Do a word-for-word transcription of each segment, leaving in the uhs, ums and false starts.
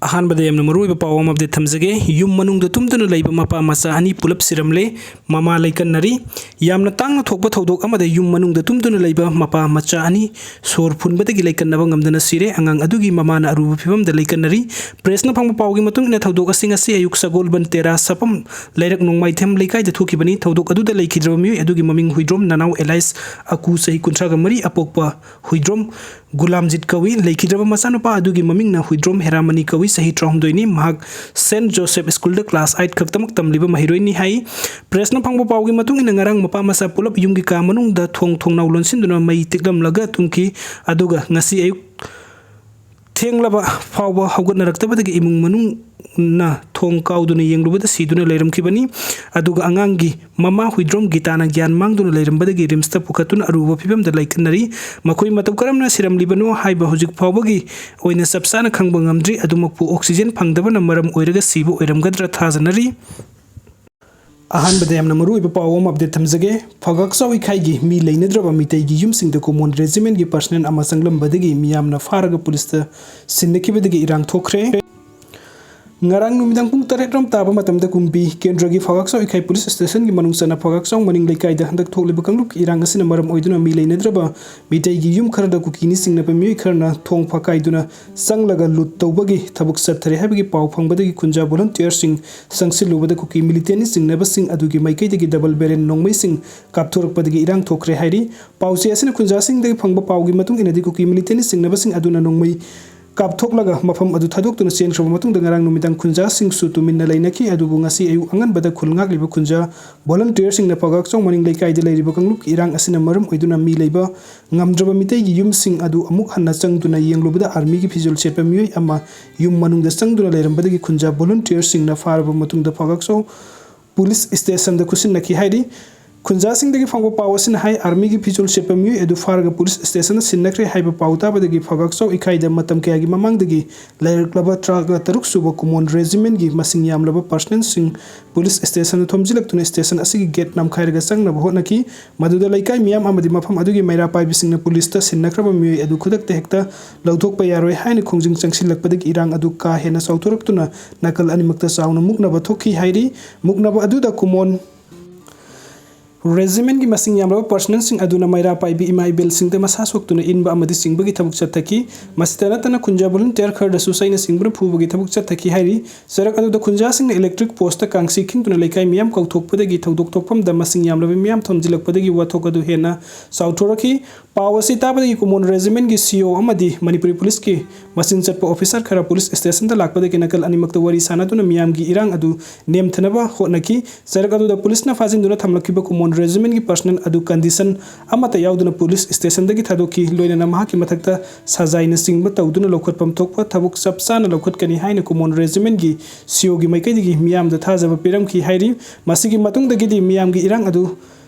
ꯑꯍꯥꯟꯕꯗ ꯌꯥꯝꯅ ꯃꯔꯨꯑꯣꯏꯕ ꯄꯥꯎ ꯑꯃ ꯑꯞꯗꯦꯠ ꯊꯝꯖꯒꯦ꯫ ꯌꯨꯝ ꯃꯅꯨꯡꯗ ꯇꯨꯝꯗꯨꯅ ꯂꯩꯕ ꯃꯄꯥ ꯃꯆꯥ ꯑꯅꯤ ꯄꯨꯂꯞ ꯁꯤꯔꯝꯂꯦ꯫ ꯃꯃꯥ ꯂꯩꯀꯟꯅꯔꯤ꯫ ꯌꯥꯝꯅ ꯇꯥꯡꯅ ꯊꯣꯛꯄ ꯊꯧꯗꯣꯛ ꯑꯃꯗ ꯌꯨꯝ ꯃꯅꯨꯡꯗ ꯇꯨꯝꯗꯨꯅ ꯂꯩꯕ ꯃꯄꯥ ꯃꯆꯥ ꯑꯅꯤ ꯁꯣꯔ ꯐꯨꯟꯕꯗꯒꯤ ꯂꯩꯀꯟꯅꯕ ꯉꯝꯗꯅ ꯁꯤꯔꯦ꯫ ꯑꯉꯥꯡ ꯑꯗꯨꯒꯤ ꯃꯃꯥꯅ ꯑꯔꯨꯕ ꯐꯤꯕꯝꯗ ꯂꯩꯀꯟꯅꯔꯤ꯫ ꯄ꯭ꯔꯦꯁꯅ ꯐꯪꯕ ꯄꯥꯎꯒꯤ ꯃꯇꯨꯡ ꯏꯟꯅ, ꯊꯧꯗꯣꯛ ꯑꯁꯤ ꯉꯁꯤ ꯑꯌꯨꯛ ꯁꯒꯣꯜꯕꯟ ꯇꯦꯔꯥ ꯁꯥꯐꯝ ꯂꯩꯔꯛ ꯅꯣꯡꯃꯥꯏꯊꯦꯝ ꯂꯩꯀꯥꯏꯗ ꯊꯣꯛꯈꯤꯕꯅꯤ꯫ ꯊꯧꯗꯣꯛ ꯑꯗꯨꯗ ꯂꯩꯈꯤꯗ꯭ꯔꯕ ꯃꯤꯑꯣꯏ ꯑꯗꯨꯒꯤ ꯃꯃꯤꯡ ꯍꯨꯏꯗ꯭ꯔꯣꯝ ꯅꯅꯥꯎ ꯑꯦꯂꯥꯏꯁ ꯑꯀꯨ, ꯆꯍꯤ ꯀꯨꯟꯊ꯭ꯔꯥꯒ ꯃꯔꯤ, ꯑꯄꯣꯛꯄ ꯍꯨꯏꯗ꯭ꯔꯣꯝ ꯒꯨꯂꯥꯝꯖꯤꯠ ꯀꯧꯏ꯫ ꯂꯩꯈꯤꯗ꯭ꯔꯕ ꯃꯆꯥꯅꯨꯄꯥ ꯑꯗꯨꯒꯤ ꯃꯃꯤꯡꯅ ꯍꯨꯏꯗ꯭ꯔꯣꯝ ꯍꯦꯔꯥꯃꯅꯤ ꯀꯧꯏ, ꯆꯍꯤ ꯇꯔꯥꯍꯨꯝꯗꯣꯏꯅꯤ꯫ ꯃꯍꯥꯛ ꯁꯦꯟꯠ ꯖꯣꯁꯦꯐ ꯁ꯭ꯀꯨꯜꯗ ꯀ꯭ꯂꯥꯁ ꯑꯥꯏꯠ ꯈꯛꯇꯃꯛ ꯇꯝꯂꯤꯕ ꯃꯍꯩꯔꯣꯏꯅꯤ ꯍꯥꯏ꯫ ꯄ꯭ꯔꯦꯁꯅ ꯐꯪꯕ ꯄꯥꯎꯒꯤ ꯃꯇꯨꯡ ꯏꯟꯅ, ꯉꯔꯥꯡ ꯃꯄꯥ ꯃꯆꯥ ꯄꯨꯂꯞ ꯌꯨꯝꯒꯤ ꯀꯥ ꯃꯅꯨꯡꯗ ꯊꯣꯡ ꯊꯣꯡꯅꯥꯎ ꯂꯣꯟꯁꯤꯟꯗꯨꯅ ꯃꯩ ꯇꯤꯛꯂꯝꯂꯒ ꯇꯨꯝꯈꯤ꯫ ꯑꯗꯨꯒ ꯉꯁꯤ ꯑꯌꯨꯛ ꯊꯦꯡꯂꯕ ꯐꯥꯎꯕ ꯍꯧꯒꯠꯅꯔꯛꯇꯕꯗꯒꯤ ꯏꯃꯨꯡ ꯃꯅꯨꯡꯅ ꯊꯣꯡ ꯀꯥꯎꯗꯨꯅ ꯌꯦꯡꯂꯨꯕꯗ ꯁꯤꯗꯨꯅ ꯂꯩꯔꯝꯈꯤꯕꯅꯤ꯫ ꯑꯗꯨꯒ ꯑꯉꯥꯡꯒꯤ ꯃꯃꯥ ꯍꯨꯏꯗ꯭ꯔꯣꯝ ꯒꯤꯇꯥꯅ ꯒ꯭ꯌꯥꯟ ꯃꯥꯡꯗꯨꯅ ꯂꯩꯔꯝꯕꯗꯒꯤ ꯔꯤꯝꯁꯇ ꯄꯨꯈꯠꯇꯨꯅ ꯑꯔꯨꯕ ꯐꯤꯕꯝꯗ ꯂꯩꯀꯠꯅꯔꯤ꯫ ꯃꯈꯣꯏ ꯃꯇꯧ ꯀꯔꯝꯅ ꯁꯤꯔꯝꯂꯤꯕꯅꯣ ꯍꯥꯏꯕ ꯍꯧꯖꯤꯛ ꯐꯥꯎꯕꯒꯤ ꯑꯣꯏꯅ ꯆꯞ ꯆꯥꯅ ꯈꯪꯕ ꯉꯝꯗ꯭ꯔꯤ꯫ ꯑꯗꯨꯃꯛꯄꯨ ꯑꯣꯛꯁꯤꯖꯦꯟ ꯐꯪꯗꯕꯅ ꯃꯔꯝ ꯑꯣꯏꯔꯒ ꯁꯤꯕ ꯑꯣꯏꯔꯝꯒꯗ꯭ꯔꯥ ꯊꯥꯖꯅꯔꯤ꯫ ꯑꯍꯥꯟꯕꯗ ꯌꯥꯝꯅ ꯃꯔꯨꯑꯣꯏꯕ ꯄꯥꯎ ꯑꯃ ꯑꯞꯗꯦꯠ ꯊꯝꯖꯒꯦ꯫ ꯐꯒꯥꯛꯆꯥꯎ ꯏꯈꯥꯏꯒꯤ ꯃꯤ ꯂꯩꯅꯗ꯭ꯔꯕ ꯃꯤꯇꯩꯒꯤ ꯌꯨꯝꯁꯤꯡꯗ ꯀꯨꯃꯣꯟ ꯔꯦꯖꯤꯃꯦꯟꯒꯤ ꯄꯔꯁꯅꯦꯜ ꯑꯃ ꯆꯪꯂꯝꯕꯗꯒꯤ ꯃꯤꯌꯥꯝꯅ ꯐꯥꯔꯒ ꯄꯨꯂꯤꯁꯇ ꯁꯤꯟꯅꯈꯤꯕꯗꯒꯤ ꯏꯔꯥꯡ ꯊꯣꯛꯈ꯭ꯔꯦ꯫ ꯉꯔꯥꯡ ꯅꯨꯃꯤꯗꯥꯡ ꯄꯨꯡ ꯇꯔꯦꯠ ꯔꯣꯝ ꯇꯥꯕ ꯃꯇꯝꯗ ꯀꯨꯝꯕꯤ ꯀꯦꯟꯗ꯭ꯔꯒꯤ ꯐꯒꯥꯛꯆꯥꯎ ꯏꯈꯥꯏ ꯄꯨꯂꯤꯁ ꯁ꯭ꯇꯦꯁꯟꯒꯤ ꯃꯅꯨꯡ ꯆꯟꯅ ꯐꯒꯥꯛꯆꯥꯎ ꯃꯅꯤꯡ ꯂꯩꯀꯥꯏꯗ ꯍꯟꯗꯛ ꯊꯣꯛꯂꯤꯕ ꯀꯥꯡꯂꯨꯞꯀꯤ ꯏꯔꯥꯡ ꯑꯁꯤꯅ ꯃꯔꯝ ꯑꯣꯏꯗꯨꯅ ꯃꯤ ꯂꯩꯅꯗ꯭ꯔꯕ ꯃꯤꯇꯩꯒꯤ ꯌꯨꯝ ꯈꯔꯗ ꯀꯨꯀꯤꯅꯤ ꯆꯤꯡꯅꯕ ꯃꯤꯑꯣꯏ ꯈꯔꯅ ꯊꯣꯡ ꯐꯥꯀꯥꯏꯗꯨꯅ ꯆꯪꯂꯒ ꯂꯨꯠ ꯇꯧꯕꯒꯤ ꯊꯕꯛ ꯆꯠꯊꯔꯦ ꯍꯥꯏꯕꯒꯤ ꯄꯥꯎ ꯐꯪꯕꯗꯒꯤ ꯈꯨꯟꯖꯥ ꯚꯣꯂꯨꯟꯇꯤꯌꯔꯁꯤꯡ ꯆꯪꯁꯤꯜꯂꯨꯕꯗ ꯀꯨꯀꯤ ꯃꯤꯂꯤꯇꯦꯟꯅꯤ ꯆꯤꯡꯅꯕꯁꯤꯡ ꯑꯗꯨꯒꯤ ꯃꯥꯏꯀꯩꯗꯒꯤ ꯗꯕꯜ ꯕꯦꯔꯦꯜ ꯅꯣꯡꯃꯩꯁꯤꯡ ꯀꯥꯞꯊꯣꯔꯛꯄꯗꯒꯤ ꯏꯔꯥꯡ ꯊꯣꯛꯈ꯭ꯔꯦ ꯍꯥꯏꯔꯤ꯫ ꯄꯥꯎꯆꯦ ꯑꯁꯤꯅ ꯈꯨꯟꯖꯥꯁꯤꯡꯗꯒꯤ ꯐꯪꯕ ꯄꯥꯎꯒꯤ ꯃꯇꯨꯡ ꯏꯟꯅꯗꯤ, ꯀꯨꯀꯤ ꯃꯤꯂꯤꯇꯦꯟꯅꯤ ꯆꯤꯡꯅꯕꯁꯤꯡ ꯑꯗꯨꯅ ꯅꯣꯡꯃꯩ ꯀꯥꯞꯊꯣꯛꯂꯒ ꯃꯐꯝ ꯑꯗꯨ ꯊꯥꯗꯣꯛꯇꯨꯅ ꯆꯦꯟꯈ꯭ꯔꯕ ꯃꯇꯨꯡꯗ ꯉꯔꯥꯡ ꯅꯨꯃꯤꯗꯥꯡ ꯈꯨꯟꯖꯥꯁꯤꯡꯁꯨ ꯇꯨꯃꯤꯟꯅ ꯂꯩꯅꯈꯤ꯫ ꯑꯗꯨꯕꯨ ꯉꯁꯤ ꯑꯌꯨꯛ ꯑꯉꯟꯕꯗ ꯈꯨꯜ ꯉꯥꯛꯂꯤꯕ ꯈꯨꯟꯖꯥ ꯚꯣꯂꯨꯟꯇꯤꯌꯔꯁꯤꯡꯅ ꯐꯒꯥꯛꯆꯥꯎ ꯃꯅꯤꯡ ꯂꯩꯀꯥꯏꯗ ꯂꯩꯔꯤꯕ ꯀꯥꯡꯂꯨꯞꯀꯤ ꯏꯔꯥꯡ ꯑꯁꯤꯅ ꯃꯔꯝ ꯑꯣꯏꯗꯨꯅ ꯃꯤ ꯂꯩꯕ ꯉꯝꯗ꯭ꯔꯕ ꯃꯤꯇꯩꯒꯤ ꯌꯨꯝꯁꯤꯡ ꯑꯗꯨ ꯑꯃꯨꯛ ꯍꯟꯅ ꯆꯪꯗꯨꯅ ꯌꯦꯡꯂꯨꯕꯗ ꯑꯥꯔꯃꯤꯒꯤ ꯐꯤꯖꯣꯜ ꯁꯦꯠꯄ ꯃꯤꯑꯣꯏ ꯑꯃ ꯌꯨꯝ ꯃꯅꯨꯡꯗ ꯆꯪꯗꯨꯅ ꯂꯩꯔꯝꯕꯗꯒꯤ ꯈꯨꯟꯖꯥ ꯚꯣꯂꯨꯟꯇꯤꯌꯔꯁꯤꯡꯅ ꯐꯥꯔꯕ ꯃꯇꯨꯡꯗ ꯐꯒꯥꯛꯆꯥꯎ ꯄꯨꯂꯤꯁ ꯁ꯭ꯇꯦꯁꯟꯗ ꯈꯨꯠꯁꯤꯟꯅꯈꯤ ꯍꯥꯏꯔꯤ꯫ ꯈꯨꯟꯖꯥꯁꯤꯡꯗꯒꯤ ꯐꯪꯕ ꯄꯥꯎ ꯑꯁꯤꯅ ꯍꯥꯏ, ꯑꯥꯔꯃꯤꯒꯤ ꯐꯤꯖꯣꯜ ꯁꯦꯠꯄ ꯃꯤꯑꯣꯏ ꯑꯗꯨ ꯐꯥꯔꯒ ꯄꯨꯂꯤꯁ ꯁ꯭ꯇꯦꯁꯟꯗ ꯁꯤꯟꯅꯈ꯭ꯔꯦ ꯍꯥꯏꯕ ꯄꯥꯎ ꯇꯥꯕꯗꯒꯤ ꯐꯒꯥꯛꯆꯥꯎ ꯏꯀꯥꯏꯗ ꯃꯇꯝ ꯀꯌꯥꯒꯤ ꯃꯃꯥꯡꯗꯒꯤ ꯂꯩꯔꯛꯂꯕ ꯇꯔꯥꯒ ꯇꯔꯨꯛ ꯁꯨꯕ ꯀꯨꯃꯣꯟ ꯔꯦꯖꯤꯃꯦꯟꯒꯤ ꯃꯁꯤꯡ ꯌꯥꯝꯂꯕ ꯄꯔꯁꯅꯦꯜꯁꯤꯡ ꯄꯨꯂꯤꯁ ꯁ꯭ꯇꯦꯁꯟꯗ ꯊꯣꯝꯖꯤꯜꯂꯛꯇꯨꯅ ꯁ꯭ꯇꯦꯁꯟ ꯑꯁꯤꯒꯤ ꯒꯦꯠ ꯅꯝꯈꯥꯏꯔꯒ ꯆꯪꯅꯕ ꯍꯣꯠꯅꯈꯤ꯫ ꯃꯗꯨꯗ ꯂꯩꯀꯥꯏ ꯃꯤꯌꯥꯝ ꯑꯃꯗꯤ ꯃꯐꯝ ꯑꯗꯨꯒꯤ ꯃꯩꯔꯥ ꯄꯥꯏꯕꯤꯁꯤꯡꯅ ꯄꯨꯂꯤꯁꯇ ꯁꯤꯟꯅꯈ꯭ꯔꯕ ꯃꯤꯑꯣꯏ ꯑꯗꯨ ꯈꯨꯗꯛꯇ ꯍꯦꯛꯇ ꯂꯧꯊꯣꯛꯄ ꯌꯥꯔꯣꯏ ꯍꯥꯏꯅ ꯈꯣꯡꯖꯪ ꯆꯪꯁꯤꯜꯂꯛꯄꯗꯒꯤ ꯏꯔꯥꯡ ꯑꯗꯨ ꯀꯥ ꯍꯦꯟꯅ ꯆꯥꯎꯊꯣꯔꯛꯇꯨꯅ ꯅꯥꯀꯜ ꯑꯅꯤꯃꯛꯇ ꯆꯥꯎꯅ ꯃꯨꯛꯅꯕ ꯊꯣꯛꯈꯤ ꯍꯥꯏꯔꯤ꯫ ꯃꯨꯛꯅꯕ ꯑꯗꯨꯗ ꯀꯨꯃꯣꯟ ꯔꯦꯖꯤꯃꯦꯟꯒꯤ ꯃꯁꯤꯡ ꯌꯥꯝꯂꯕ ꯄꯔꯁꯅꯦꯜꯁꯤꯡ ꯑꯗꯨꯅ ꯃꯩꯔꯥ ꯄꯥꯏꯕꯤ ꯏꯃꯥ ꯏꯕꯦꯜꯁꯤꯡꯗ ꯃꯁꯥ ꯁꯣꯛꯇꯨꯅ ꯏꯟꯕ ꯑꯃꯗꯤ ꯆꯤꯡꯕꯒꯤ ꯊꯕꯛ ꯆꯠꯊꯈꯤ꯫ ꯃꯁꯤꯇ ꯅꯠꯇꯅ ꯈꯨꯟꯖꯥ ꯚꯣꯂꯨꯟꯇꯤꯌꯔ ꯈꯔꯗꯁꯨ ꯆꯩꯅ ꯆꯤꯡꯕꯅ ꯐꯨꯕꯒꯤ ꯊꯕꯛ ꯆꯠꯊꯈꯤ ꯍꯥꯏꯔꯤ꯫ ꯆꯔꯛ ꯑꯗꯨꯗ ꯈꯨꯟꯖꯥꯁꯤꯡꯅ ꯏꯂꯦꯛꯇ꯭ꯔꯤꯛ ꯄꯣꯁꯇ ꯀꯥꯡꯁꯤ ꯈꯤꯡꯗꯨꯅ ꯂꯩꯀꯥꯏ ꯃꯤꯌꯥꯝ ꯀꯧꯊꯣꯛꯄꯗꯒꯤ ꯊꯧꯗꯣꯛ ꯊꯣꯛꯐꯝꯗ ꯃꯁꯤꯡ ꯌꯥꯝꯂꯕ ꯃꯤꯌꯥꯝ ꯊꯣꯝꯖꯤꯜꯂꯛꯄꯗꯒꯤ ꯋꯥꯊꯣꯛ ꯑꯗꯨ ꯍꯦꯟꯅ ꯆꯥꯎꯊꯣꯔꯛꯈꯤ꯫ ꯄꯥꯎ ꯑꯁꯤ ꯇꯥꯕꯗꯒꯤ ꯀꯨꯃꯣꯟ ꯔꯦꯖꯤꯃꯦꯟꯒꯤ ꯁꯤ ꯏ ꯑꯣ ꯑꯃꯗꯤ ꯃꯅꯤꯄꯨꯔꯤ ꯄꯨꯂꯤꯁꯀꯤ ꯃꯆꯤꯟ ꯆꯠꯄ ꯑꯣꯐꯤꯁꯥꯔ ꯈꯔ ꯄꯨꯂꯤꯁ ꯁ꯭ꯇꯦꯁꯟꯗ ꯂꯥꯛꯄꯗꯒꯤ ꯅꯥꯀꯜ ꯑꯅꯤꯃꯛꯇ ꯋꯥꯔꯤ ꯁꯥꯟꯅꯗꯨꯅ ꯃꯤꯌꯥꯝꯒꯤ ꯏꯔꯥꯡ ꯑꯗꯨ ꯅꯦꯝꯊꯅꯕ ꯍꯣꯠꯅꯈꯤ꯫ ꯆꯔꯛ ꯑꯗꯨꯗ ꯄꯨꯂꯤꯁꯅ ꯐꯥꯖꯤꯟꯗꯨꯅ ꯊꯝꯂꯛꯈꯤꯕ ꯀꯨꯃꯣꯟ ꯔꯦꯖꯤꯃꯦꯟꯒꯤ ꯄꯔꯁꯅꯦꯜ ꯑꯗꯨ ꯀꯟꯗꯤꯁꯟ ꯑꯃꯠꯇ ꯌꯥꯎꯗꯅ ꯄꯨꯂꯤꯁ ꯁ꯭ꯇꯦꯁꯟꯗꯒꯤ ꯊꯥꯗꯣꯛꯈꯤ꯫ ꯂꯣꯏꯅꯅ ꯃꯍꯥꯛꯀꯤ ꯃꯊꯛꯇ ꯁꯖꯥꯏꯅꯆꯤꯡꯕ ꯇꯧꯗꯨꯅ ꯂꯧꯈꯠꯐꯝ ꯊꯣꯛꯄ ꯊꯕꯛ ꯆꯞ ꯆꯥꯅ ꯂꯧꯈꯠꯀꯅꯤ ꯍꯥꯏꯅ ꯀꯨꯃꯣꯟ ꯔꯦꯖꯤꯃꯦꯟꯒꯤ ꯁꯤ ꯏ ꯑꯣꯒꯤ ꯃꯥꯏꯀꯩꯗꯒꯤ ꯃꯤꯌꯥꯝꯗ ꯊꯥꯖꯕ ꯄꯤꯔꯝꯈꯤ ꯍꯥꯏꯔꯤ꯫ ꯃꯁꯤꯒꯤ ꯃꯇꯨꯡꯗꯒꯤꯗꯤ ꯃꯤꯌꯥꯝꯒꯤ ꯏꯔꯥꯡ ꯑꯗꯨ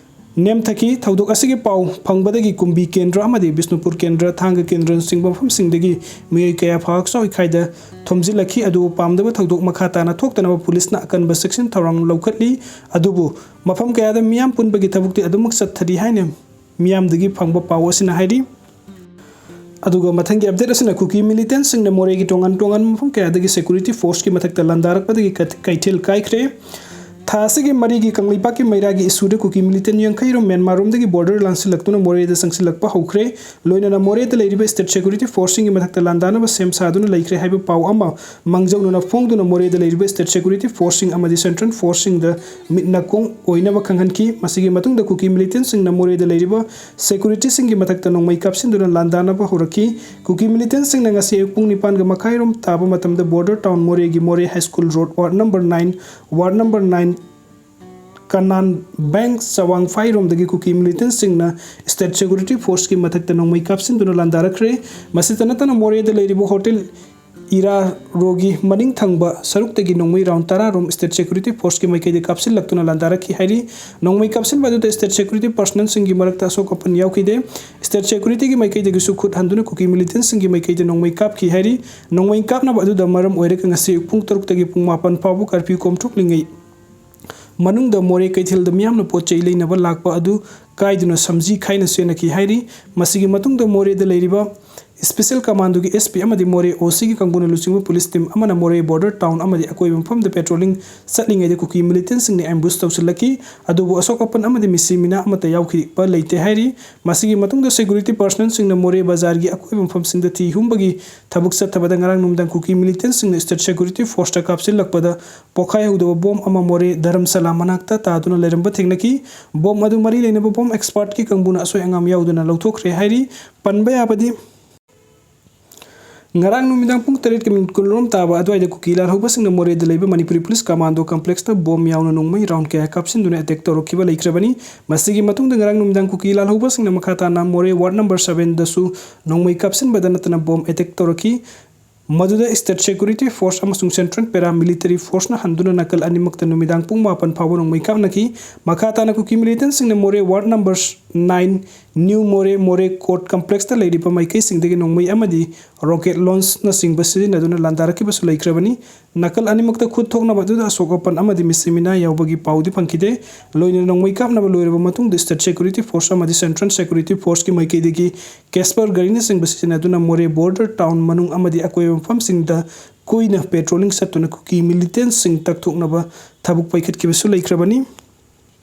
ꯅꯦꯝꯊꯈꯤ꯫ ꯊꯧꯗꯣꯛ ꯑꯁꯤꯒꯤ ꯄꯥꯎ ꯐꯪꯕꯗꯒꯤ ꯀꯨꯝꯕꯤ ꯀꯦꯟꯗ꯭ꯔ ꯑꯃꯗꯤ ꯕꯤꯁꯅꯨꯄꯨꯔ ꯀꯦꯟꯗ꯭ꯔ, ꯊꯥꯡꯒ ꯀꯦꯟꯗ꯭ꯔꯅꯆꯤꯡꯕ ꯃꯐꯝꯁꯤꯡꯗꯒꯤ ꯃꯤꯑꯣꯏ ꯀꯌꯥ ꯐꯒꯥꯛꯆꯥꯎ ꯏꯀꯥꯏꯗ ꯊꯣꯝꯖꯤꯜꯂꯛꯈꯤ꯫ ꯑꯗꯨꯕꯨ ꯄꯥꯝꯗꯕ ꯊꯧꯗꯣꯛ ꯃꯈꯥ ꯇꯥꯅ ꯊꯣꯛꯇꯅꯕ ꯄꯨꯂꯤꯁꯅ ꯑꯀꯟꯕ ꯆꯦꯛꯁꯤꯟ ꯊꯧꯔꯥꯡ ꯂꯧꯈꯠꯂꯤ꯫ ꯑꯗꯨꯕꯨ ꯃꯐꯝ ꯀꯌꯥꯗ ꯃꯤꯌꯥꯝ ꯄꯨꯟꯕꯒꯤ ꯊꯕꯛꯇꯤ ꯑꯗꯨꯃꯛ ꯆꯠꯊꯔꯤ ꯍꯥꯏꯅ ꯃꯤꯌꯥꯝꯗꯒꯤ ꯐꯪꯕ ꯄꯥꯎ ꯑꯁꯤꯅ ꯍꯥꯏꯔꯤ꯫ ꯑꯗꯨꯒ ꯃꯊꯪꯒꯤ ꯑꯞꯗꯦꯠ ꯑꯁꯤꯅ ꯀꯨꯀꯤ ꯃꯤꯂꯤꯇꯦꯟꯁꯤꯡꯅ ꯃꯣꯔꯦꯒꯤ ꯇꯣꯉꯥꯟ ꯇꯣꯉꯥꯟꯕ ꯃꯐꯝ ꯀꯌꯥꯗꯒꯤ ꯁꯦꯀ꯭ꯌꯨꯔꯤꯇꯤ ꯐꯣꯔꯁꯀꯤ ꯃꯊꯛꯇ ꯂꯥꯟꯗꯥꯔꯛꯄꯗꯒꯤ ꯀꯩꯊꯦꯜ ꯀꯥꯏꯈ꯭ꯔꯦ꯫ ꯊꯥ ꯑꯁꯤꯒꯤ ꯃꯔꯤꯒꯤ ꯀꯪꯂꯩꯄꯥꯛꯀꯤ ꯃꯩꯔꯥꯒꯤ ꯏꯁꯨꯗ ꯀꯨꯀꯤ ꯃꯤꯂꯤꯇꯦꯟ ꯌꯥꯡꯈꯩ ꯔꯣꯝ ꯃ꯭ꯌꯥꯟꯃꯥꯔꯔꯣꯝꯗꯒꯤ ꯕꯣꯔꯗꯔ ꯂꯥꯟꯁꯤꯜꯂꯛꯇꯨꯅ ꯃꯣꯔꯦꯗ ꯆꯪꯁꯤꯜꯂꯛꯄ ꯍꯧꯈ꯭ꯔꯦ꯫ ꯂꯣꯏꯅꯅ ꯃꯣꯔꯦꯗ ꯂꯩꯔꯤꯕ ꯁ꯭ꯇꯦꯠ ꯁꯦꯀ꯭ꯌꯨꯔꯤꯇꯤ ꯐꯣꯔꯁꯁꯤꯡꯒꯤ ꯃꯊꯛꯇ ꯂꯥꯟꯗꯥꯅꯕ ꯁꯦꯝ ꯁꯥꯗꯨꯅ ꯂꯩꯈ꯭ꯔꯦ ꯍꯥꯏꯕ ꯄꯥꯎ ꯑꯃ ꯃꯥꯡꯖꯧꯅꯅ ꯐꯣꯡꯗꯨꯅ ꯃꯣꯔꯦꯗ ꯂꯩꯔꯤꯕ ꯁ꯭ꯇꯦꯠ ꯁꯦꯀ꯭ꯌꯨꯔꯤꯇꯤ ꯐꯣꯔꯁꯁꯤꯡ ꯑꯃꯗꯤ ꯁꯦꯟꯇ꯭ꯔꯦꯜ ꯐꯣꯔꯁꯁꯤꯡꯗ ꯃꯤꯠ ꯅꯥꯀꯣꯡ ꯑꯣꯏꯅꯕ ꯈꯪꯍꯟꯈꯤ꯫ ꯃꯁꯤꯒꯤ ꯃꯇꯨꯡꯗ ꯀꯨꯀꯤ ꯃꯤꯂꯤꯇꯦꯟꯁꯤꯡꯅ ꯃꯣꯔꯦꯗ ꯂꯩꯔꯤꯕ ꯁꯦꯀ꯭ꯌꯨꯔꯤꯇꯤꯁꯤꯡꯒꯤ ꯃꯊꯛꯇ ꯅꯣꯡꯃꯩ ꯀꯥꯞꯁꯤꯟꯗꯨꯅ ꯂꯥꯟꯗꯥꯅꯕ ꯍꯧꯔꯛꯈꯤ꯫ ꯀꯨꯀꯤ ꯃꯤꯂꯤꯇꯦꯟꯁꯤꯡꯅ ꯉꯁꯤ ꯑꯌꯨꯛ ꯄꯨꯡ ꯅꯤꯄꯥꯟꯒ ꯃꯈꯥꯏꯔꯣꯝ ꯇꯥꯕ ꯃꯇꯝꯗ ꯕꯣꯔꯗꯔ ꯇꯥꯎꯟ ꯃꯣꯔꯦꯒꯤ Moreh high school road ward number nine, ward number nine ꯀꯅꯥꯟ ꯕꯦꯡꯛ ꯆꯋꯥꯡꯐꯥꯏꯔꯣꯝꯗꯒꯤ ꯀꯨꯀꯤ ꯃꯤꯂꯤꯇꯦꯟꯁꯤꯡꯅ ꯁ꯭ꯇꯦꯠ ꯁꯦꯀ꯭ꯌꯨꯔꯤꯇꯤ ꯐꯣꯔꯁꯀꯤ ꯃꯊꯛꯇ ꯅꯣꯡꯃꯩ ꯀꯥꯞꯁꯤꯟꯗꯨꯅ ꯂꯥꯟꯗꯥꯔꯛꯈ꯭ꯔꯦ꯫ ꯃꯁꯤꯇ ꯅꯠꯇꯅ ꯃꯣꯔꯦꯗ ꯂꯩꯔꯤꯕ ꯍꯣꯇꯦꯜ ꯏꯔꯥꯔꯣꯒꯤ ꯃꯅꯤꯡ ꯊꯪꯕ ꯁꯔꯨꯛꯇꯒꯤ ꯅꯣꯡꯃꯩ round ꯇꯔꯥ ꯔꯣꯝ state security forceꯀꯤ ꯃꯥꯏꯀꯩꯗ ꯀꯥꯞꯁꯤꯜꯂꯛꯇꯨꯅ ꯂꯥꯟꯗꯥꯔꯛꯈꯤ ꯍꯥꯏꯔꯤ꯫ ꯅꯣꯡꯃꯩ ꯀꯥꯞꯁꯤꯟꯕ ꯑꯗꯨꯗ state security personnelꯁꯤꯡꯒꯤ ꯃꯔꯛꯇ ꯑꯁꯣꯛ ꯑꯄꯟ ꯌꯥꯎꯈꯤꯗꯦ꯫ State securityꯒꯤ ꯃꯥꯏꯀꯩꯗꯒꯤꯁꯨ ꯈꯨꯠ ꯍꯟꯗꯨꯅ ꯀꯨꯀꯤ militantꯁꯤꯡꯒꯤ ꯃꯥꯏꯀꯩꯗ ꯅꯣꯡꯃꯩ ꯀꯥꯞꯈꯤ ꯍꯥꯏꯔꯤ꯫ ꯅꯣꯡꯃꯩ ꯀꯥꯞꯅꯕ ꯑꯗꯨꯗ ꯃꯔꯝ ꯑꯣꯏꯔꯒ ꯉꯁꯤ ꯄꯨꯡ ꯇꯔꯨꯛꯇꯒꯤ ꯄꯨꯡ ꯃꯥꯄꯟ ꯐꯥꯎꯕ curfew ꯀꯣꯝꯊꯣꯛꯂꯤꯉꯩ ꯃꯅꯨꯡꯗ ꯃꯣꯔꯦ ꯀꯩꯊꯦꯜꯗ ꯃꯤꯌꯥꯝꯅ ꯄꯣꯠ ꯆꯩ ꯂꯩꯅꯕ ꯂꯥꯛꯄ ꯑꯗꯨ ꯀꯥꯏꯗꯨꯅ ꯁꯝꯖꯤ ꯈꯥꯏꯅ ꯆꯦꯟꯅꯈꯤ ꯍꯥꯏꯔꯤ꯫ ꯃꯁꯤꯒꯤ ꯃꯇꯨꯡꯗ ꯃꯣꯔꯦꯗ ꯂꯩꯔꯤꯕ special commandoꯒꯤ SP ꯑꯃꯗꯤ ꯃꯣꯔꯦ OCꯒꯤ ꯀꯥꯡꯕꯨꯅ ꯂꯨꯆꯤꯡꯕ police team ꯑꯃꯅ ꯃꯣꯔꯦ border town ꯑꯃꯗꯤ ꯑꯀꯣꯏꯕ ꯃꯐꯝꯗ patrolling ꯆꯠꯂꯤꯉꯩꯗ ꯀꯨꯀꯤ militantꯁꯤꯡꯅ ambush ꯇꯧꯁꯤꯜꯂꯛꯈꯤ꯫ ꯑꯗꯨꯕꯨ ꯑꯁꯣꯛ ꯑꯄꯟ ꯑꯃꯗꯤ ꯃꯤꯁꯤ ꯃꯤꯅꯥ ꯑꯃꯠꯇ ꯌꯥꯎꯈꯤꯕ ꯂꯩꯇꯦ ꯍꯥꯏꯔꯤ꯫ ꯃꯁꯤꯒꯤ ꯃꯇꯨꯡꯗ security personnelꯁꯤꯡꯅ ꯃꯣꯔꯦ ꯕꯖꯥꯔꯒꯤ ꯑꯀꯣꯏꯕ ꯃꯐꯝꯁꯤꯡꯗ ꯊꯤ ꯍꯨꯝꯕꯒꯤ ꯊꯕꯛ ꯆꯠꯊꯕꯗ ꯉꯔꯥꯡ ꯅꯨꯃꯤꯗꯥꯡ ꯀꯨꯀꯤ militantꯁꯤꯡꯅ state security forceꯇ ꯀꯥꯞꯁꯤꯜꯂꯛꯄꯗ ꯄꯣꯈꯥꯏꯍꯧꯗꯕ bomb ꯑꯃ ꯃꯣꯔꯦ ꯙꯔꯝꯁꯥꯂꯥ ꯃꯅꯥꯛꯇ ꯇꯥꯗꯨꯅ ꯂꯩꯔꯝꯕ ꯊꯦꯡꯅꯈꯤ꯫ Bomb ꯑꯗꯨ ꯃꯔꯤ ꯂꯩꯅꯕ bomb expertꯀꯤ ꯀꯥꯡꯕꯨꯅ ꯑꯁꯣꯏ ꯑꯉꯥꯝ ꯌꯥꯎꯗꯅ ꯂꯧꯊꯣꯛꯈ꯭ꯔꯦ ꯍꯥꯏꯔꯤ꯫ ꯄꯟꯕ ꯌꯥꯕꯗꯤ, ꯉꯔꯥꯡ ꯅꯨꯃꯤꯗꯥꯡ ꯄꯨꯡ ꯇꯔꯦꯠꯀ minute ꯀꯨꯟꯔꯣꯝ ꯇꯥꯕ ꯑꯗꯨꯋꯥꯏꯗ ꯀꯨꯀꯤ ꯂꯥꯜꯍꯧꯕꯁꯤꯡꯅ ꯃꯣꯔꯦꯗ ꯂꯩꯕ ꯃꯅꯤꯄꯨꯔꯤ police commandoꯒꯤ complexꯇ bomb ꯌꯥꯎꯅ ꯅꯣꯡꯃꯩ round ꯀꯌꯥ ꯀꯥꯞꯁꯤꯟꯗꯨꯅ attack ꯇꯧꯔꯛꯈꯤꯕ ꯂꯩꯈ꯭ꯔꯕꯅꯤ꯫ ꯃꯁꯤꯒꯤ ꯃꯇꯨꯡꯗ ꯉꯔꯥꯡ ꯅꯨꯃꯤꯗꯥꯡ ꯀꯨꯀꯤ ꯂꯥꯜꯍꯧꯕꯁꯤꯡꯅ ꯃꯈꯥ ꯇꯥꯅ ꯃꯣꯔꯦ ward number sevenꯗꯁꯨ ꯅꯣꯡꯃꯩ ꯀꯥꯞꯁꯤꯟꯕꯗ ꯅꯠꯇꯅ bomb attack ꯇꯧꯔꯛꯈꯤ꯫ ꯃꯗꯨꯗ state security force ꯑꯃꯁꯨꯡ central paramilitary forceꯅ ꯍꯟꯗꯨꯅ ꯅꯥꯀꯜ ꯑꯅꯤꯃꯛꯇ ꯅꯨꯃꯤꯗꯥꯡ ꯄꯨꯡ ꯃꯥꯄꯟ ꯐꯥꯎꯕ ꯅꯣꯡꯃꯩ ꯀꯥꯞꯅꯈꯤ꯫ ꯃꯈꯥ ꯇꯥꯅ ꯀꯨꯀꯤ militantꯁꯤꯡꯅ ꯃꯣꯔꯦ ward number nine, new ꯃꯣꯔꯦ, ꯃꯣꯔꯦ court complexꯇ ꯂꯩꯔꯤꯕ ꯃꯥꯏꯀꯩꯁꯤꯡꯗꯒꯤ ꯅꯣꯡꯃꯩ ꯑꯃꯗꯤ rocket launchꯅꯆꯤꯡꯕ ꯁꯤꯖꯤꯟꯅꯗꯨꯅ ꯂꯥꯟꯗꯥꯔꯛꯈꯤꯕꯁꯨ ꯂꯩꯈ꯭ꯔꯕꯅꯤ꯫ ꯅꯥꯀꯜ ꯑꯅꯤꯃꯛꯇ ꯈꯨꯠ ꯊꯣꯛꯅꯕ ꯑꯗꯨꯗ ꯑꯁꯣꯛ ꯑꯄꯟ ꯑꯃꯗꯤ ꯃꯤꯁꯤ ꯃꯤꯅꯥ ꯌꯥꯎꯕꯒꯤ ꯄꯥꯎꯗꯤ ꯐꯪꯈꯤꯗꯦ꯫ ꯂꯣꯏꯅꯅ ꯅꯣꯡꯃꯩ ꯀꯥꯞꯅꯕ ꯂꯣꯏꯔꯕ ꯃꯇꯨꯡꯗ state security force ꯑꯃꯗꯤ central security forceꯀꯤ ꯃꯥꯏꯀꯩꯗꯒꯤ Casper ꯒꯥꯔꯤꯅꯆꯤꯡꯕ ꯁꯤꯖꯤꯟꯅꯗꯨꯅ ꯃꯣꯔꯦ border town ꯃꯅꯨꯡ ꯑꯃꯗꯤ ꯑꯀꯣꯏꯕ ꯃꯐꯝꯁꯤꯡꯗ ꯀꯨꯏꯅ patrolling ꯆꯠꯇꯨꯅ ꯀꯨꯀꯤ militantꯁꯤꯡ ꯇꯛꯊꯣꯛꯅꯕ ꯊꯕꯛ ꯄꯥꯏꯈꯠꯈꯤꯕꯁꯨ ꯂꯩꯈ꯭ꯔꯕꯅꯤ꯫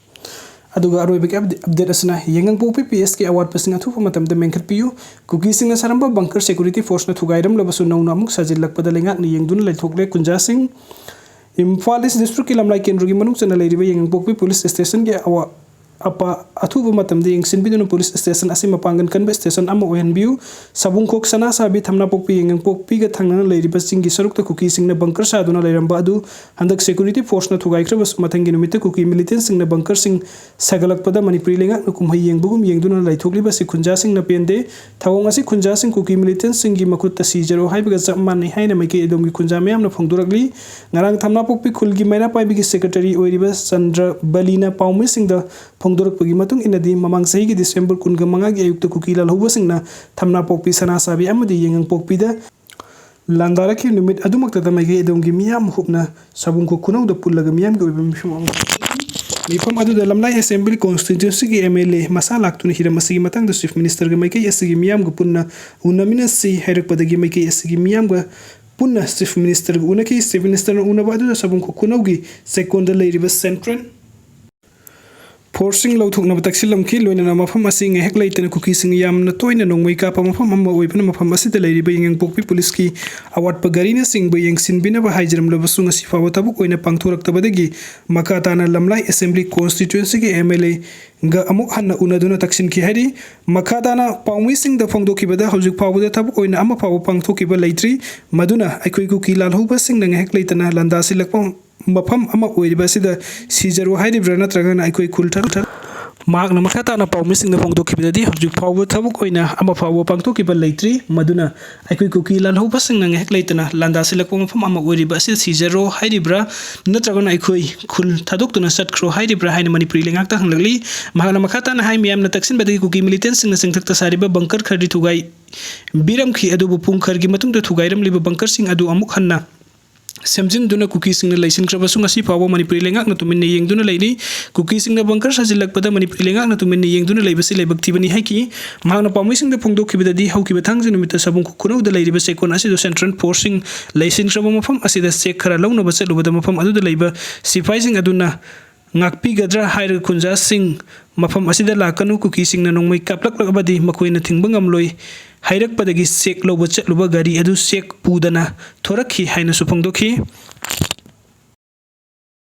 ꯑꯗꯨꯒ ꯑꯔꯣꯏꯕꯒꯤ update ꯑꯁꯤꯅ ꯌꯥꯏꯉꯪꯄꯣꯛꯄꯤ PSꯀꯤ ꯑꯋꯥꯠꯄꯁꯤꯡ ꯑꯊꯨꯕ ꯃꯇꯝꯗ ꯃꯦꯟꯈꯠꯄꯤꯌꯨ꯫ ꯀꯨꯀꯤꯁꯤꯡꯅ ꯁꯥꯔꯝꯕ bunker security forceꯅ ꯊꯨꯒꯥꯏꯔꯝꯂꯕꯁꯨ ꯅꯧꯅ ꯑꯃꯨꯛ ꯁꯥꯖꯤꯜꯂꯛꯄꯗ ꯂꯩꯉꯥꯛꯅ ꯌꯦꯡꯗꯨꯅ ꯂꯩꯊꯣꯛꯂꯦ ꯀꯨꯟꯖꯥꯁꯤꯡ꯫ ꯏꯝꯐꯥꯜ East districtꯀꯤ ꯂꯝꯂꯥꯏ ꯀꯦꯟꯗ꯭ꯔꯒꯤ ꯃꯅꯨꯡ ꯆꯟꯅ ꯂꯩꯔꯤꯕ ꯌꯥꯏꯉꯪꯄꯣꯛꯄꯤ police stationꯒꯤ ꯑꯋꯥ-, ꯑꯄꯥ ꯑꯊꯨꯕ ꯃꯇꯝꯗ ꯌꯦꯡꯁꯤꯟꯕꯤꯗꯨꯅ ꯄꯨꯂꯤꯁ ꯁ꯭ꯇꯦꯁꯟ ꯑꯁꯤ ꯃꯄꯥꯡꯒꯜ ꯀꯟꯕ ꯁ꯭ꯇꯦꯁꯟ ꯑꯃ ꯑꯣꯏꯍꯟꯕꯤꯌꯨ꯫ ꯁꯥꯕꯨꯡꯈꯣꯛ, ꯁꯅꯥꯁꯥꯕꯤ, ꯊꯝꯅꯥꯄꯣꯛꯄꯤ, ꯌꯥꯏꯉꯪꯄꯣꯛꯄꯤꯒ ꯊꯪꯅꯅ ꯂꯩꯔꯤꯕ ꯆꯤꯡꯒꯤ ꯁꯔꯨꯛꯇ ꯀꯨꯀꯤꯁꯤꯡꯅ ꯕꯪꯀꯔ ꯁꯥꯗꯨꯅ ꯂꯩꯔꯝꯕ ꯑꯗꯨ ꯍꯟꯗꯛ ꯁꯦꯀ꯭ꯌꯨꯔꯤꯇꯤ ꯐꯣꯔꯁꯅ ꯊꯨꯒꯥꯏꯈ꯭ꯔꯕꯁꯨ, ꯃꯊꯪꯒꯤ ꯅꯨꯃꯤꯠꯇ ꯀꯨꯀꯤ ꯃꯤꯂꯤꯇꯦꯟꯁꯤꯡꯅ ꯕꯪꯀꯔꯁꯤꯡ ꯁꯥꯒꯠꯂꯛꯄꯗ ꯃꯅꯤꯄꯨꯔꯤ ꯂꯩꯉꯥꯛꯅ ꯀꯨꯝꯍꯩ ꯌꯦꯡꯕꯒꯨꯝ ꯌꯦꯡꯗꯨꯅ ꯂꯩꯊꯣꯛꯂꯤꯕ ꯑꯁꯤ ꯈꯨꯟꯖꯥꯁꯤꯡꯅ ꯄꯦꯟꯗꯦ꯫ ꯊꯧꯑꯣꯡ ꯑꯁꯤ ꯈꯨꯟꯖꯥꯁꯤꯡ ꯀꯨꯀꯤ ꯃꯤꯂꯤꯇꯦꯟꯁꯤꯡꯒꯤ ꯃꯈꯨꯠꯇ ꯁꯤꯖꯔꯣ ꯍꯥꯏꯕꯒ ꯆꯞ ꯃꯥꯟꯅꯩ ꯍꯥꯏꯅ ꯃꯥꯏꯀꯩ ꯑꯗꯣꯝꯒꯤ ꯈꯨꯟꯖꯥ ꯃꯤꯌꯥꯝꯅ ꯐꯣꯡꯗꯣꯔꯛꯂꯤ꯫ ꯉꯔꯥꯡ ꯊꯝꯅꯥꯄꯣꯛꯄꯤ ꯈꯨꯜꯒꯤ ꯃꯩꯔꯥ ꯄꯥꯏꯕꯤꯒꯤ ꯁꯦꯀ꯭ꯔꯦꯇꯔꯤ ꯑꯣꯏꯔꯤꯕ ꯆꯟꯗ꯭ꯔ ꯕꯂꯤꯅ ꯄꯥꯎꯃꯤꯁꯤꯡꯗ ꯐꯣꯡꯗꯣꯔꯛꯄꯒꯤ ꯃꯇꯨꯡ ꯏꯟꯅꯗꯤ, ꯃꯃꯥꯡ ꯆꯍꯤꯒꯤ ꯗꯤꯁꯦꯝꯕꯔ ꯀꯨꯟꯒ ꯃꯉꯥꯒꯤ ꯑꯌꯨꯛꯇ ꯀꯨꯀꯤ ꯂꯥꯜꯍꯧꯕꯁꯤꯡꯅ ꯊꯝꯅꯥꯄꯣꯛꯄꯤ, ꯁꯅꯥꯁꯥꯕꯤ ꯑꯃꯗꯤ ꯌꯥꯏꯉꯪꯄꯣꯛꯄꯤꯗ ꯂꯥꯟꯗꯥꯔꯛꯈꯤꯕ ꯅꯨꯃꯤꯠ ꯑꯗꯨꯃꯛꯇꯗ ꯃꯥꯏꯀꯩ ꯑꯗꯣꯝꯒꯤ ꯃꯤꯌꯥꯝ ꯍꯨꯞꯅ ꯁꯥꯕꯨꯡꯈꯣꯛ ꯈꯨꯅꯧꯗ ꯄꯨꯜꯂꯒ ꯃꯤꯌꯥꯝꯒꯤ ꯑꯣꯏꯕ ꯃꯤꯐꯝ ꯑꯃ ꯄꯥꯡꯊꯣꯛꯈꯤ꯫ ꯃꯤꯐꯝ ꯑꯗꯨꯗ ꯂꯝꯂꯥꯏ ꯑꯦꯁꯦꯝꯕ꯭ꯂꯤ ꯀꯣꯟꯁꯇꯤꯇ꯭ꯌꯨꯟꯁꯤꯒꯤ ꯑꯦꯝ ꯑꯦꯜ ꯑꯦ ꯃꯁꯥ ꯂꯥꯛꯇꯨꯅ ꯍꯤꯔꯝ ꯑꯁꯤꯒꯤ ꯃꯇꯥꯡꯗ ꯆꯤꯐ ꯃꯤꯅꯤꯁꯇꯔꯒ ꯃꯥꯏꯀꯩ ꯑꯁꯤꯒꯤ ꯃꯤꯌꯥꯝꯒ ꯄꯨꯟꯅ ꯎꯅꯃꯤꯟꯅꯁꯤ ꯍꯥꯏꯔꯛꯄꯗꯒꯤ ꯃꯥꯏꯀꯩ ꯑꯁꯤꯒꯤ ꯃꯤꯌꯥꯝꯒ ꯄꯨꯟꯅ ꯆꯤꯐ ꯃꯤꯅꯤꯁꯇꯔꯒ ꯎꯅꯈꯤ꯫ ꯆꯤꯐ ꯃꯤꯅꯤꯁꯇꯔꯅ ꯎꯅꯕ ꯑꯗꯨꯗ ꯁꯥꯕꯨꯡꯈꯣꯛ ꯈꯨꯅꯧꯒꯤ ꯆꯦꯛꯀꯣꯟꯗ ꯂꯩꯔꯤꯕ ꯁꯦꯟꯇ꯭ꯔꯦꯜ ꯐꯣꯔꯁꯁꯤꯡ ꯂꯧꯊꯣꯛꯅꯕ ꯇꯛꯁꯤꯜꯂꯝꯈꯤ꯫ ꯂꯣꯏꯅꯅ ꯃꯐꯝ ꯑꯁꯤ ꯉꯥꯏꯍꯥꯛ ꯂꯩꯇꯅ ꯀꯨꯀꯤꯁꯤꯡ ꯌꯥꯝꯅ ꯇꯣꯏꯅ ꯅꯣꯡꯃꯩ ꯀꯥꯞꯄ ꯃꯐꯝ ꯑꯃ ꯑꯣꯏꯕꯅ, ꯃꯐꯝ ꯑꯁꯤꯗ ꯂꯩꯔꯤꯕ ꯌꯥꯏꯉꯪꯄꯣꯛꯄꯤ ꯄꯨꯂꯤꯁꯀꯤ ꯑꯋꯥꯠꯄ ꯒꯥꯔꯤꯅꯆꯤꯡꯕ ꯌꯦꯡꯁꯤꯟꯕꯤꯅꯕ ꯍꯥꯏꯖꯔꯝꯂꯕꯁꯨ, ꯉꯁꯤ ꯐꯥꯎꯕ ꯊꯕꯛ ꯑꯣꯏꯅ ꯄꯥꯡꯊꯣꯔꯛꯇꯕꯗꯒꯤ ꯃꯈꯥ ꯇꯥꯅ ꯂꯝꯂꯥꯏ ꯑꯦꯁꯦꯝꯕ꯭ꯂꯤ ꯀꯣꯟꯁꯇꯤꯇ꯭ꯌꯨꯟꯁꯤꯒꯤ ꯑꯦꯝ ꯑꯦꯜ ꯑꯦꯒ ꯑꯃꯨꯛ ꯍꯟꯅ ꯎꯅꯗꯨꯅ ꯇꯛꯁꯤꯟꯈꯤ ꯍꯥꯏꯔꯤ꯫ ꯃꯈꯥ ꯇꯥꯅ ꯄꯥꯎꯃꯤꯁꯤꯡꯗ ꯐꯣꯡꯗꯣꯛꯈꯤꯕꯗ, ꯍꯧꯖꯤꯛ ꯐꯥꯎꯕꯗ ꯊꯕꯛ ꯑꯣꯏꯅ ꯑꯃ ꯐꯥꯎꯕ ꯄꯥꯡꯊꯣꯛꯈꯤꯕ ꯂꯩꯇ꯭ꯔꯤ꯫ ꯃꯗꯨꯅ ꯑꯩꯈꯣꯏ ꯀꯨꯀꯤ ꯂꯥꯜꯍꯧꯕꯁꯤꯡꯅ ꯉꯥꯏꯍꯥꯛ ꯂꯩꯇꯅ ꯂꯥꯟꯗꯥꯁꯤꯜꯂꯛꯄ ꯃꯐꯝ ꯑꯃ ꯑꯣꯏꯔꯤꯕ ꯑꯁꯤꯗ ꯁꯤꯖꯔꯣ ꯍꯥꯏꯔꯤꯕ꯭ꯔꯥ, ꯅꯠꯇ꯭ꯔꯒꯅ ꯑꯩꯈꯣꯏ ꯈꯨꯜ ꯊꯥꯗꯣꯛ-, ꯃꯍꯥꯛꯅ ꯃꯈꯥ ꯇꯥꯅ ꯄꯥꯎꯃꯤꯁꯤꯡꯗ ꯐꯣꯡꯗꯣꯛꯈꯤꯕꯗꯗꯤ, ꯍꯧꯖꯤꯛ ꯐꯥꯎꯕ ꯊꯕꯛ ꯑꯣꯏꯅ ꯑꯃ ꯐꯥꯎꯕ ꯄꯥꯡꯊꯣꯛꯈꯤꯕ ꯂꯩꯇ꯭ꯔꯤ꯫ ꯃꯗꯨꯅ ꯑꯩꯈꯣꯏ ꯀꯨꯀꯤ ꯂꯥꯜꯍꯧꯕꯁꯤꯡꯅ ꯉꯥꯏꯍꯥꯛ ꯂꯩꯇꯅ ꯂꯥꯟꯗꯥꯁꯤꯜꯂꯛꯄ ꯃꯐꯝ ꯑꯃ ꯑꯣꯏꯔꯤꯕ ꯑꯁꯤꯗ ꯁꯤꯖꯔꯣ ꯍꯥꯏꯔꯤꯕ꯭ꯔꯥ, ꯅꯠꯇ꯭ꯔꯒꯅ ꯑꯩꯈꯣꯏ ꯈꯨꯜ ꯊꯥꯗꯣꯛꯇꯨꯅ ꯆꯠꯈ꯭ꯔꯣ ꯍꯥꯏꯔꯤꯕ꯭ꯔꯥ ꯍꯥꯏꯅ ꯃꯅꯤꯄꯨꯔꯤ ꯂꯩꯉꯥꯛꯇ ꯍꯪꯂꯛꯂꯤ꯫ ꯃꯍꯥꯛꯅ ꯃꯈꯥ ꯇꯥꯅ ꯍꯥꯏ, ꯃꯤꯌꯥꯝꯅ ꯇꯛꯁꯤꯟꯕꯗꯒꯤ ꯀꯨꯀꯤ ꯃꯤꯂꯤꯇꯦꯟꯁꯤꯡꯅ ꯆꯤꯡꯊꯛꯇ ꯁꯥꯔꯤꯕ ꯕꯪꯀꯔ ꯈꯔꯗꯤ ꯊꯨꯒꯥꯏꯕꯤꯔꯝꯈꯤ, ꯑꯗꯨꯕꯨ ꯄꯨꯡ ꯈꯔꯒꯤ ꯃꯇꯨꯡꯗ ꯊꯨꯒꯥꯏꯔꯝꯂꯤꯕ ꯕꯪꯀꯔꯁꯤꯡ ꯑꯗꯨ ꯑꯃꯨꯛ ꯍꯟꯅ ꯁꯦꯝꯖꯤꯟꯗꯨꯅ ꯀꯨꯀꯤꯁꯤꯡꯅ ꯂꯩꯁꯤꯟꯈ꯭ꯔꯕꯁꯨ, ꯉꯁꯤ ꯐꯥꯎꯕ ꯃꯅꯤꯄꯨꯔꯤ ꯂꯩꯉꯥꯛꯅ ꯇꯨꯃꯤꯟꯅ ꯌꯦꯡꯗꯨꯅ ꯂꯩꯔꯤ꯫ ꯀꯨꯀꯤꯁꯤꯡꯅ ꯕꯪꯀꯔ ꯁꯥꯖꯤꯜꯂꯛꯄꯗ ꯃꯅꯤꯄꯨꯔꯤ ꯂꯩꯉꯥꯛꯅ ꯇꯨꯃꯤꯟꯅ ꯌꯦꯡꯗꯨꯅ ꯂꯩꯕꯁꯤ ꯂꯥꯏꯕꯛ ꯊꯤꯕꯅꯤ ꯍꯥꯏꯈꯤ꯫ ꯃꯍꯥꯛꯅ ꯄꯥꯎꯃꯤꯁꯤꯡꯗ ꯐꯣꯡꯗꯣꯛꯈꯤꯕꯗꯗꯤ, ꯍꯧꯈꯤꯕ ꯊꯥꯡꯖ ꯅꯨꯃꯤꯠꯇ ꯁꯥꯕꯨꯡ ꯈꯨꯅꯧꯗ ꯂꯩꯔꯤꯕ ꯆꯦꯛꯀꯣꯟ ꯑꯁꯤꯗ ꯁꯦꯟꯇ꯭ꯔꯦꯜ ꯐꯣꯔꯁꯁꯤꯡ ꯂꯩꯁꯤꯟꯈ꯭ꯔꯕ ꯃꯐꯝ ꯑꯁꯤꯗ ꯆꯦꯛ ꯈꯔ ꯂꯧꯅꯕ ꯆꯠꯂꯨꯕꯗ, ꯃꯐꯝ ꯑꯗꯨꯗ ꯂꯩꯕ ꯁꯤꯐꯥꯏꯁꯤꯡ ꯑꯗꯨꯅ ꯉꯥꯛꯄꯤꯒꯗ꯭ꯔꯥ ꯍꯥꯏꯔꯒ ꯈꯨꯟꯖꯥꯁꯤꯡ ꯃꯐꯝ ꯑꯁꯤꯗ ꯂꯥꯛꯀꯅꯨ, ꯀꯨꯀꯤꯁꯤꯡꯅ ꯅꯣꯡꯃꯩ ꯀꯥꯞꯂꯛꯂꯕꯗꯤ ꯃꯈꯣꯏꯅ ꯊꯤꯡꯕ ꯉꯝꯂꯣꯏ ꯍꯥꯏꯔꯛꯄꯗꯒꯤ ꯆꯦꯛ ꯂꯧꯕ ꯆꯠꯂꯨꯕ ꯒꯥꯔꯤ ꯑꯗꯨ ꯆꯦꯛ ꯄꯨꯗꯅ ꯊꯣꯔꯛꯈꯤ ꯍꯥꯏꯅꯁꯨ ꯐꯣꯡꯗꯣꯛꯈꯤ꯫